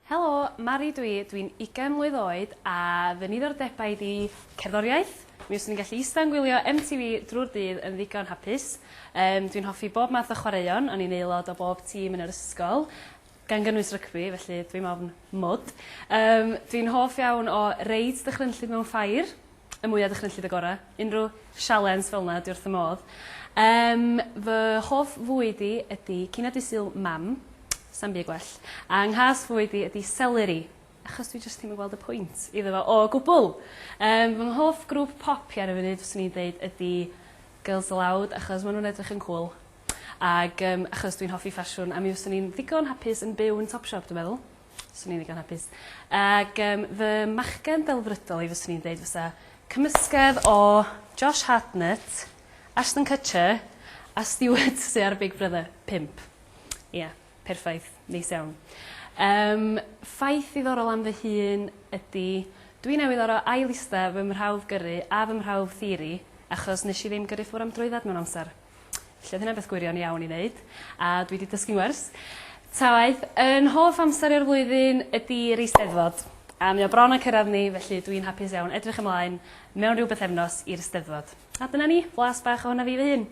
Helo, Mari dwi, dwi'n ugain mlwydd oed a fy niddordebau ydi cerddoriaeth. Mi fyswn i'n gallu ista yn gwylio MTV drwy'r dydd yn ddigon hapus. Yym dwi'n hoffi bob math o chwaraeon, o'n i'n aelod o bob tîm yn yr ysgol, gan gynnwys rygbi, felly dwi'm ofn mwd. Yym dwi'n hoff iawn o reids dychrynllyd mewn ffair. Y mwya dychrynllyd y gora. Unrhyw sialens fel 'na dwi wrth fy modd. Yym fy hoff fwyd i ydi cinio Dydd Sul mam. Sa'm byd gwell. A 'nghas fwyd i ydi seleri. Achos dwi jyst ddim yn gweld y pwynt iddo fo o gwbwl! Yym fy nghoff grŵp pop i ar y funud fyswn i'n deud ydi Girls Aloud achos ma' nw'n edrych yn cŵl. Ag yym achos dwi'n hoffi ffasiwn a mi fyswn i'n ddigon hapus yn byw yn Topshop dwi meddwl. Swn i'n ddigon hapus. Ag yym fy machgen delfrydol i fyswn i'n deud fysa cymysgedd o Josh Hartnett, Ashton Kutcher a Stuart sy ar Big Brother pump. Ia, perffaith, neis iawn. Yym ffaith ddiddorol am fy hun ydi dwi newydd oro ail ista fy mhrawf gyrru a fy mhrawf theori achos nesh i ddim gyrru ffwr am drwydded mewn amser. Felly oedd hynna'n beth gwirion iawn i wneud, a dwi 'di dysgu'n wers. Ta waeth, yn hoff amser i o'r flwyddyn ydi'r Eisteddfod, a mae o bron â cyrraedd ni, felly dwi'n hapus iawn edrych ymlaen mewn rhyw bythefnos i'r Steddfod. A dyna ni, flas bach ohona fi fy hun.